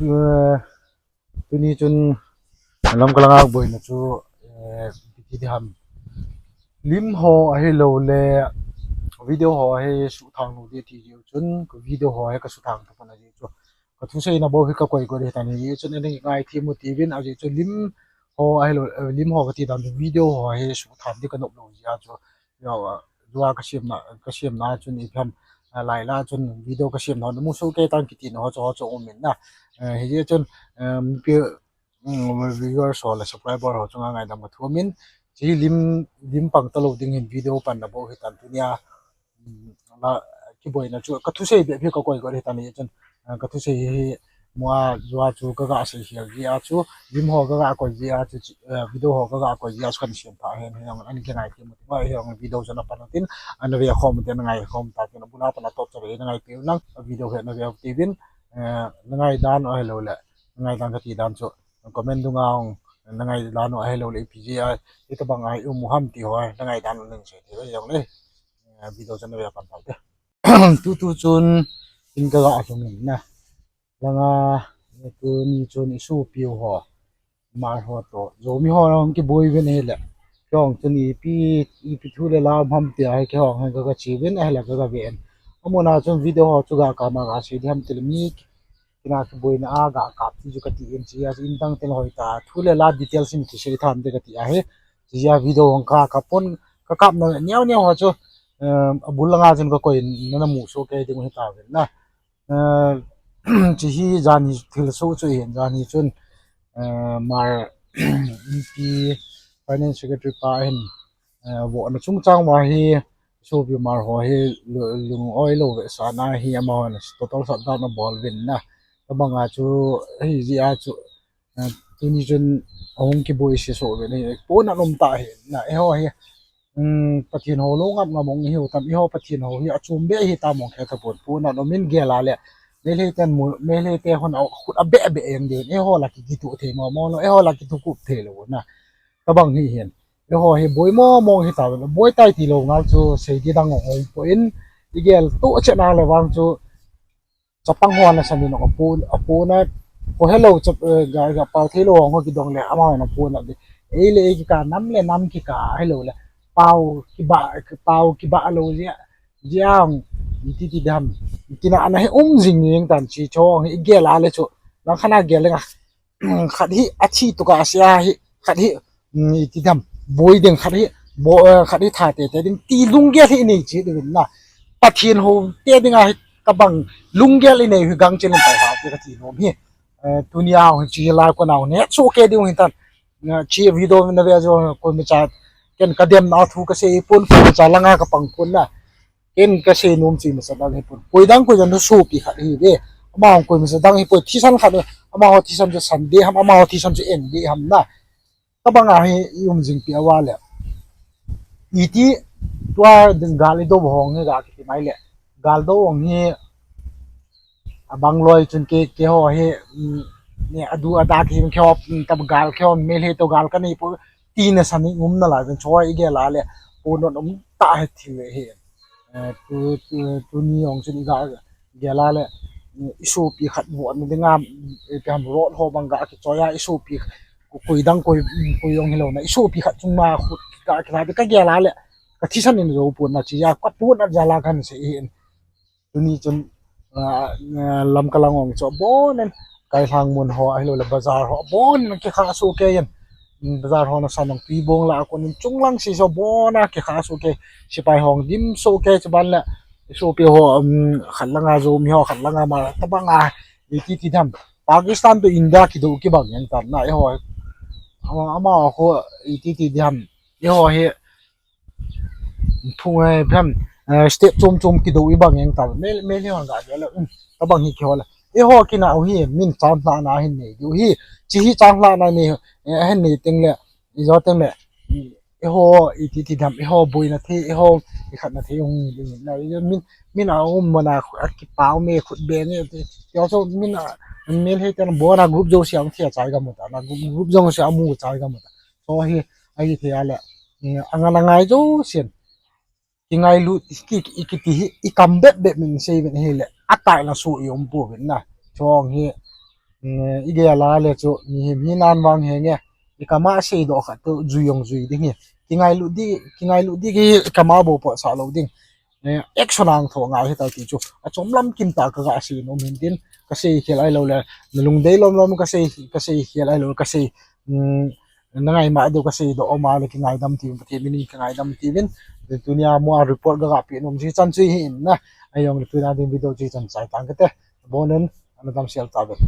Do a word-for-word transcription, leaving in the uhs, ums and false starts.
Eh, tuni chun Lamka langa boina chu, eh, ipi ti ham, lim ho ahilou le video ho hi suthang lou ding ti jeh chun, ka video ho hi ka suthang tapon ajeh chu ka thuseina bou hi ka koi koi ding hitan, ajeh chun ana ngai thim u tivin, ajeh chu lim ho ahilou, eh, lim ho kati dan video ho hi suthang ding ka nop lou jeh a chu, jua ka siamna, ka siamna chun ipi ham, ah, lai la chun video ka siamna ho namu soh kei tan kiti na ho chu, ho chu um in na. Eh, hijeh chun, eh, mipi, mm, viewers ho le subscriber ho chunga ngaidam ka thum in, hiche lim, lim pang talou ding hin video panna bou hitan tunia, mm, la, kiboina chu ka thusei bep hi ka koi koi hitan, hijeh chun, eh, ka thusei hi, mua jua chu ka ga sei hial jeh a chu, lim ho ka ga koi jeh a chu, eh, video ho ka ga koi jeh a chu kan siam tha hen, hijong an kingai thim u ti, hijong video chu na pan tin, ana ve khom tin, ana ngai khom ta tin, abula pan a top cha ve na ngai piu lang, video hi na ve u tivin, eh, na ngai dan u ahilou le, na ngai dan kati dan chu comment dunga hung, na ngai dan u ahilou le ipi jeh a, itobang a i um u ham ti ho, na ngai dan u ning sei thei ve jong le, eh, video chu na ve pan tau te. Tutu chun in ka ga lhung in na. Langa, tuni chun i sopi u ho, Hmar ho toh, Zomi ho hung kiboi uvin ahile, keiho chun ipi, ipi thu le la um ham tia hi keiho hin ka, ka che uvin ahile ka, ka ve in. Amuna chun video ho chu ga kap a ga sei ding ham tile mi kina kiboina a ga kap ti chu ka ti in, hiche a chu in dang ten hoi ta, thu le la details in kisei tham te ka ti ahi. Hiche a video hung ka kap pon, ka kapna neo neo ho chu, em, abul langa chun ka koi in, na, namu soh kei ding u hita uvin na. Eh, hiche hi jan hi thil soh chu ahin, jan hi chun, eh, Hmar MP Finance Secretary pa hin, eh, vohna chungchang uva hi sopi Hmar ho hi lu-, lung-oi lou vetsahna hi amahon total shutdown abol uvin na. Tobang a chu, hijeh a chu, eh, tuni chun ahung kiboi se soh uvin, ponat um tah ahi na, eiho hi, um, Pathen ho lou ngap ngap hung ihiu tam, eiho Pathen ho hi achom beh hi tam hung khe tapon, ponat um in gel a le, Meitei ten mu, Meitei te hon a khut abeh beh jeng diu, eiho la ki, kituh thei mo mo lou, eiho la kituh kup thei lou na. Tobang hi hin, eiho hi boi mo mo hi ta, boi tai ti lou ngal chu sei di dang hung um poi, i gel toh chet na le vang chu, chapang ho ana san in, apo, apona, ko hello, chap, eh, ga, ga pao thei lou, ho kidong le, ama ana pona de. Ei le ei kikah, nam le nam kikah, hello le. Pao kiba, pao kiba lou jeh a, jeh a, iti ti dam. Iti na ana hi um jing jing tan chi chong, i gel a le chu. Lang khat a gel le nga. Khat hi athi tuka ase a hi, khat hi, mm, iti dam, boi ding khat hi, bo, eh, khat hi tha tete ding ti lunggel hi inei cheh diu na. Pathen ho te dinga hi kabang lunggel inei hi gangchel in pai ha te kati nom hi. Eh, tunia hi chi lai ko nau ne chu ke diu hin tan. Na chi video na ve jo ko mi cha ken ka dem na thu ka sei pon ko mi cha langa ka pang pon na. Ken ka sei nom chu masa dang hi pon. Koi dang koi dang sopi khat hi ve. Amaho koi masa dang hi pon thisan khat. Amaho thisan chu Sunday ham, amaho thisan chu N D ham na. Tobang a hi i um jing pi a va le. Iti tua ding gal i do hong hi ga kiti mai le. Gal do hong hi abang loi chun ke, keiho hi, mm, ni adu ada ki keiho, mm, tab gal keiho Meitei to gal ka nei poi. Tina san i um nalai uvin choi i gel a le. Ponat um tah hi thil hi. Eh, tu, tu, tuni jong chun i ga gel a le, i sopi khat vohna dinga, eh, ipi ham road ho bang ga kichoi a, i sopi ko, koi dang koi, koi jong hilou na, i sopi khat chunga khut ga kila de ka gel a le, ka thisan in jou pon na chi a, ka ponat jal a kan sei hin. Tuni chun, ah, ah, Lamka lang jong chu abonin, Kailhang mun ho, ahilou le bazar ho, abonin kikha soh kei in. Bazar ho na san jong Tuibong la a kon in chunglang si so bona kikha soh kei, sipai hung dim soh kei, chuban le sopi ho, um, khat langa Zomi ho, khat langa Hmar, tobang a, iti ti dam. Pakistan to India kido kibang jeng tan na, eiho, ama, amaho, iti ti dam. Eiho hi, phung, eh, pham, eh, step chom chom kido i bang jeng ta. Mel, mel hi hon ga de la, um, tobang hi keiho la. Eiho kina u hi, min chang lhahna hin nei diu hi. Chi hi chang lhahna nei, eh, hin nei teng le, i jo teng le, eiho, iti ti dam, eiho boina thei, eiho, i khatna thei hung ding na, i min, min a um mana, a kipau me khut be ne, ti, ti chu min a, min hei ten bona group jouse a um thei a chai ga mu ta, na group, group jouse a mu chai ga mu ta. So hi, a hi thei a le, eh, anga na ngai jousen. Kingailut, ki, ki, kiti hi, i kam bep bep min sei uvin hi le, a tai na su i um pu uvin na. Chong hi, Igel a le chu mihem hinan vang henge, ikama seidoh khat chu jui jong jui ding hi. Kingailut di, kingailut di ki kama bou potsah lou ding. Action a thoh ngai hitai ti chu achom lam kimtah kaga sei nom hin tin, kasei khel ahiloule nalungdei lomlom, kasei khel ahilou kasei, nangaima diu kaseidoh um a le kingaidam tiuvin, Pathen minin kingaidam tiuvin. Tunia mo a report kaga peh nom chu hichan chu hi in na. Ahijongle tunia ding video chu hichan chai tang kate. Abonun ana damsel tauvin.